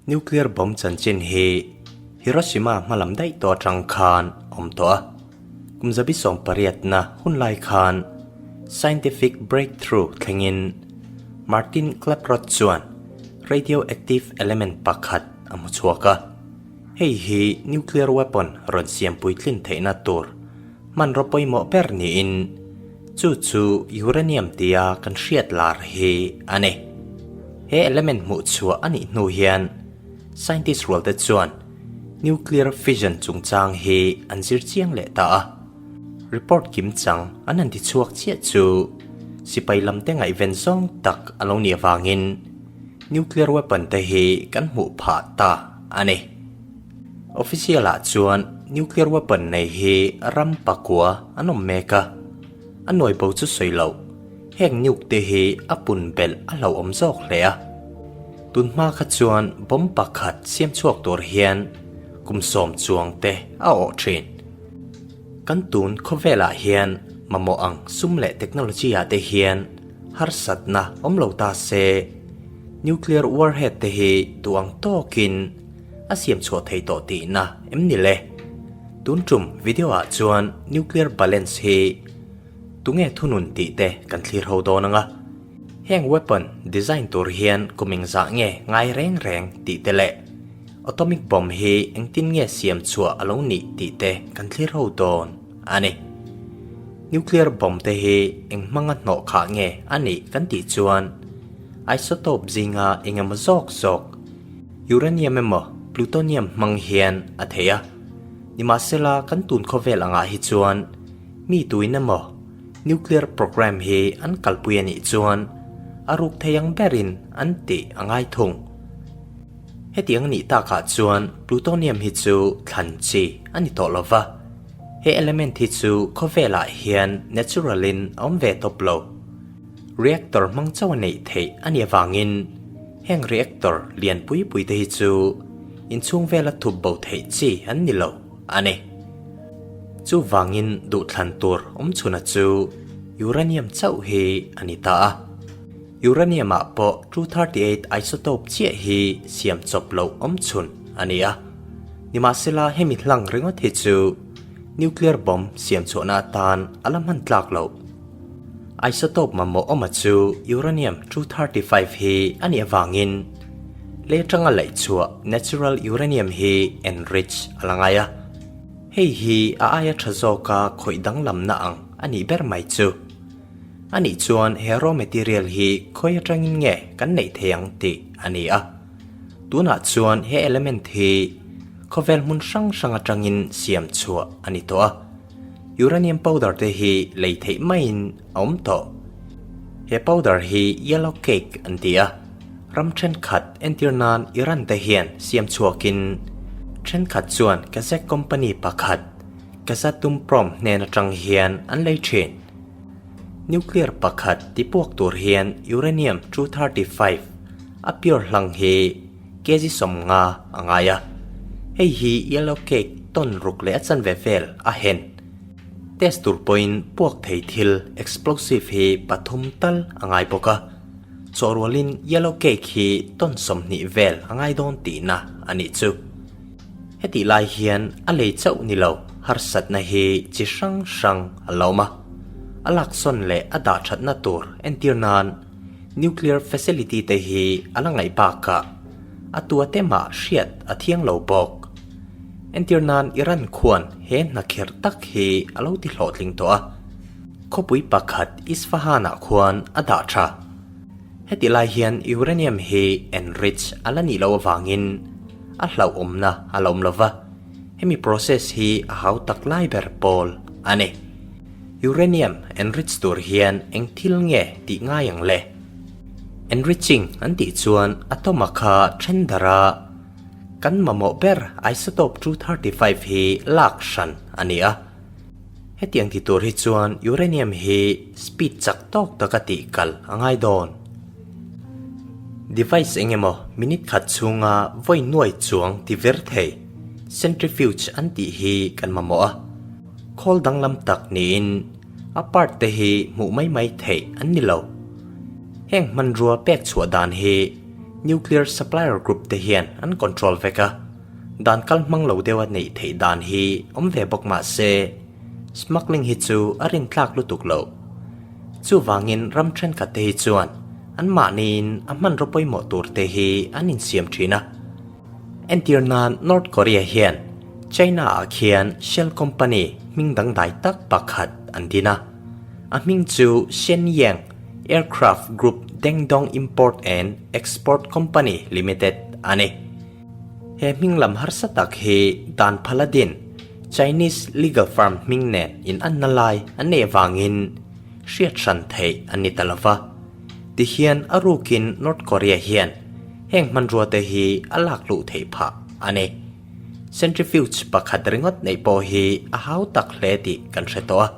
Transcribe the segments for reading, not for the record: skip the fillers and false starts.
Nuclear bomb chanchin hi Hiroshima hmalam daih tawh atang khan awm tawh a. Kum zabi sawmpariatna hun lai khan scientific breakthrough thlengin Martin Klaproth chuan radioactive element pakhat a hmu chhuak a. Hei hi nuclear weapon rawn siam puitlin theihna tur hmanraw pawimawh ber niin chu chu uranium tia kan hriat lar hi a ni. He element hmuh chhuah a nih hnu hian scientist rualte chuan nuclear fission chungchang hi an zir chiang leh ta a. Report kim chang an han ti chhuak chiah chu sipai lamte ngaihven zawng tak a lo nih avangin nuclear weapon te hi kan hmuh phah ta a ni. Official ah chuan nuclear weapon nei hi ram pakua an awm mek a, a nuai bo chu sawi loh. Heng nuke te hi a pun belh a hlauhawm zawk hle a. Tun hma kha chuan bomb pakhat siam chhuak tur hian kum sawm chuang te a awh thin. Kan tun khawvelah hian mamawh ang sum leh technology ah te hian harsatna awm lo ta se, nuclear warhead te hi duh ang tawkin a siam chhuah thei tawh tihna em ni le? Tun tum video ah chuan nuclear balance hi Tunge thunun tih te kan thlir ho dawn ang a, heng weapon design tur hian kum engzah nge ngai reng reng tih te leh atomic bomb hi engtin nge siam chhuah a lo nih tih te kan thlir ho dawn a ni. Nuclear bomb te hi eng hmanga hnawh khah nge a nih kan tih chuan isotope zinga engemaw zawk zawk uranium emaw plutonium hmang hian a thei a, nimahsela kan tun khawvel angah hi chuan Mi tuin emaw nuclear program hi an kalpui a nih chuan a ruk thei ang berin an tih a ngai thung. Hetiang a nih takah chuan plutonium hi chu thlan chi a ni tawh lo va, he element hi chu khawvelah hian natural in a awm ve tawp lo. Reactor hmang chauh a neih theih a nih avangin heng reactor lian pui pui te hi chu inchhung vela thup bo theih chi an ni lo a ni. Chuvangin duhthlan tur awm chhuna chu uranium chauh hi a ni ta a. Uranium ah pawh 238 isotope chiah hi siam chawp loh awm chhun a ni a. Nimahsela hemi hlang ringawt hi chu nuclear bomb siam chhuahna atan a la hman tlak loh. Isotope mamawh awma chu uranium 235 hi a nih avangin lei atanga laih chhuah natural uranium hi enrich a la ngai a. Hei hi a aia tha zawka khawih danglamna ang a nih ber mai chu. A nih chuan he raw material hi khawi atangin nge kan neih thei ang tih a ni a. Tunah chuan he element hi khawvel hmun hrang hrang atangin siam chhuah a ni tawh a. Uranium powder te hi lei theih maiin a awm tawh. He powder hi yellow cake an ti a, ram thenkhat entir nan Iran te hian siam chhuakin thenkhat chuan Kazakh company pakhat Kazatomprom hnen atang hian an lei thin. Nuclear pakhat tipuak tur hian uranium 235 a pure hlang hi kg 50 a ngai a, hei hi yellow cake ton ruk leh a chanve vel a hen. Test tur pawhin puak thei thil explosive hi pathum tal a ngai bawk a, chawhrualin yellow cake hi ton 20 vel a ngai dawn tihna a nih chu. Hetih lai hian a lei chauh ni lo harsatna hi chi hrang hrang a la awm a, a laksawn leh a dah thatna tur entir nan nuclear facility te hi a la ngaih bakah a tua te mah hriat a thiang lo bawk. Entir nan Iran khuan he hna kher tak hi a lo ti hlawhtling tawh a, khawpui pakhat Isfahan-ah khuan a dah tha. Heti lai hian uranium hi enrich a la nih loh avangin a hlauhawmna a la awm lo va, hemi process hi a hau tak lai ber pawl a ni. Uranium enrich tur hian eng thil nge tih ngai ang le? Enriching an tih chuan atom-a kha then darh a, Kan mamawh ber isotope 235 hi lak hran a ni a. Hetiang ti tur hi chuan uranium hi speed chak tawk taka tih kal a ngai dawn. Device eng emaw minute khat chhunga vawi nuai chuang ti vir thei centrifuge an tih hi kan mamawh a. Khawl danglam tak niin a part te hi hmuh mai mai theih an ni lo. Heng hmanrua pek chhuah dan hi. Nuclear supplier group te hian an control vek a, dan kal hmang lo deuha neih theih dan hi awm ve bawk mah se, smuggling hi chu a rintlak lutuk lo. Chuvangin ram thenkhat te hi chuan anmahniin a hmanraw pawimawh tur te hi an insiam thin a. Entir nan North Korea hian China ah khian shell company hming dangdai tak pakhat an din a, a hming chu Shenyang Aircraft Group Dengdong Import and Export Company Limited a ni. He hming lam harsa tak hi dan phala din Chinese legal firm hming nen in anna lai an neih avangin hriat hran theih an ni ta lo va. Tihian a rukin North Korea hian heng hmanrua te hi a lak luh theih phah a ni. Centrifuge pakhat ringawt neih pawh hi a hau tak hle tih kan hre tawh a.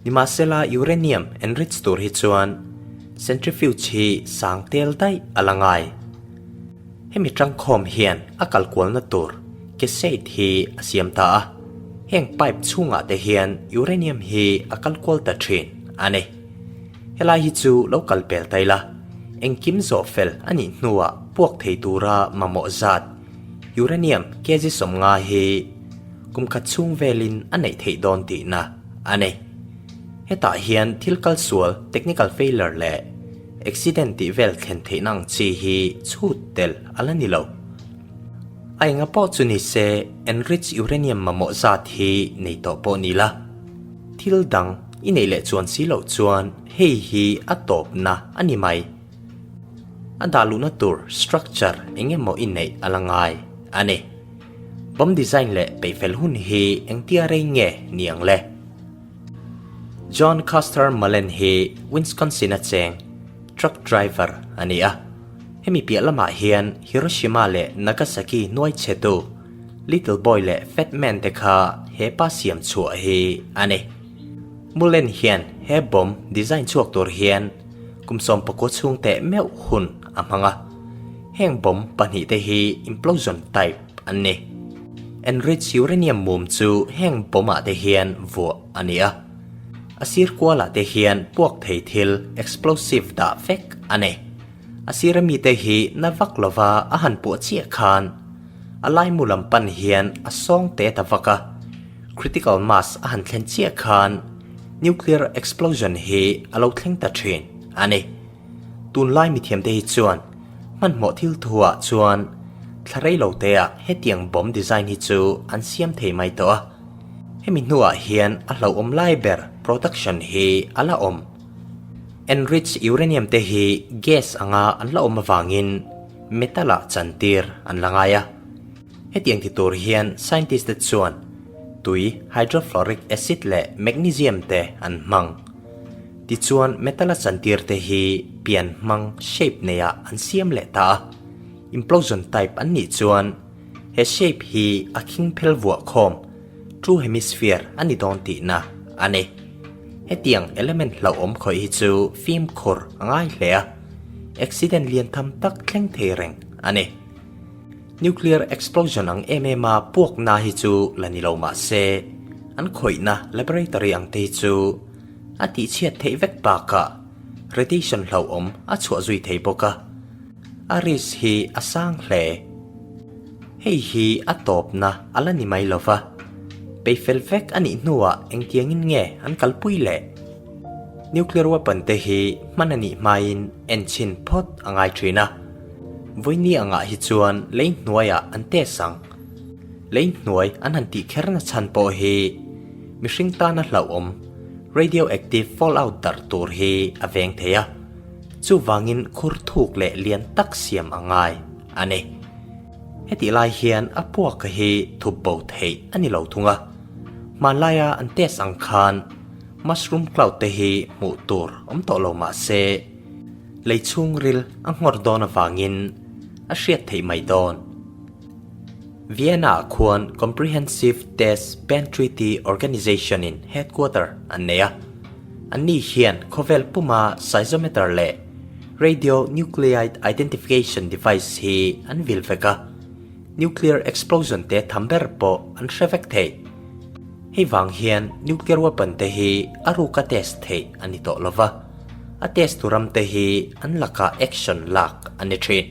Nimahsela uranium enrich tur hi chuan centrifuge hi sang tel daih a la ngai. Hemi tangkhawm hian a kalkualna tur cassette hi a siam ta a, heng pipe chhungah te hian uranium hi a kalkual ta thin a ni. Helai hi chu lo kal pel ta ila, engkim zawh fel a nih hnuah puak thei tura mamawh zat uranium kg 50 hi kum khat chhung velin a neih theih dawn tihna a ni. Hetah hian thil kalsual, technical failure leh accident tih vel thlen theihna ang chi hi chhut tel a la ni lo. A enga pawh chu ni se enrich uranium mamawh zat hi nei tawh pawh ni la. Thil dang i neih leh chuan si loh chuan hei hi a tawpna a ni mai. A dah luhna tur structure eng emaw i neih a la ngai a ni. Bomb design leh peihfel hun hi engtia rei nge ni ang le? John Custer Mullen hi Wisconsin-a cheng truck driver a ni a. Hemi piah lamah hian Hiroshima leh Nagasaki hnuai chhetu Little Boy leh Fat Man te kha he pa siam chhuah hi a ni. Mullen hian he bomb design chhuak tur hian kum 19 chhung teh meuh hun a hmang a. Heng bomb pahnihte hi implosion type an ni. Enriched uranium mum chu heng bomb ah te hian vuah a ni a. A sir kualah te hian puak thei thil explosive dah vek a ni. A sira mite hi na vak lova a han puah chiah khan a laimu lam pan hian a sawng te ta vak a, critical mass a han thlen chiah khan nuclear explosion hi a lo thleng ta thin a ni. Tunlai mithiamte hi chuan hmanhmawh thil thuah chuan thla rei lo teah hetiang bomb design hi chu an siam thei mai tawh a, hemi hnuah hian a hlauhawm lai ber production hi a la awm. Enriched uranium te hi gas anga an la awm avangin metal ah chantir an la ngai a. Hetiang ti tur hian scientist te chuan tui hydrofluoric acid leh magnesium te an hmang. Tichuan metal a chantir te hi pian hmang shape neiah an siam leh ta a. Implosion type an nih chuan he shape hi a khing phel vuah khawm true hemisphere a ni dawn tihna a ni. Hetiang element hlauhawm khawih hi chu fimkhur a ngai hle a, accident lian tham tak thleng thei reng a ni. Nuclear explosion ang em em a puakna hi chu la ni lo mah se, an khawihna laboratory ang te hi chu a tihchhiat theih vek bakah radiation hlauhawm a chhuah zui thei bawk a, a risk hi a sang hle. Hei hi a tawpna a la ni mai lo va, peifel vek a nih hnuah engtiangin nge an kalpui le? Nuclear weapon te hi hman a nih hmain enchhin phawt a ngai thin a, vawiini angah hi chuan lei hnuaiah an test ang. Lei hnuai an han tih kherna chhan pawh hi mihring tana hlauhawm radioactive fallout darh tur hi a veng thei a, chuvangin khur thuk leh lian tak siam a ngai a ni. Hetih lai hian a puaka hi thup bo theih a ni lo thung a, hmanlaia an test ang khan mushroom cloud te hi hmuh tur awm tawh lo mah se, lei chhungril a nghawr dawn avangin a hriat theih mai dawn. Vienna-ah khuan Comprehensive Test Ban Treaty Organization-in headquarter an nei a, anni hian khawvel puma seismometer leh Radionuclide Identification Device hi an vil vek a, nuclear explosion te tham ber pawh an hre vek thei. Hei vang hian nuclear weapon te hi a ruka test theih a ni tawh lo va, a test tu ram te hi an lakah action lak a ni thin.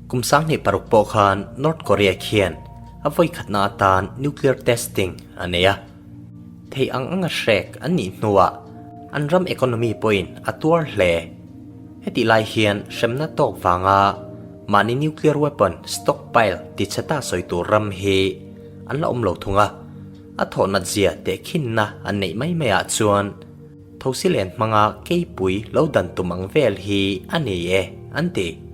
Kum 2006 pawh khan North Korea khian a vawikhatna atan nuclear testing a nei a. Thei ang anga hrek an nih hnuah an ram economy pawhin a tuar hle. Hetih lai hian hremna tawk vanga mahni nuclear weapon stockpile tichhe ta sawi tur ram hi an la awm lo thung a, a thawh natzia tehkhinna an neih mai maiah chuan thosi len hmanga keipui lo dan tum ang vel hi a ni e, an ti.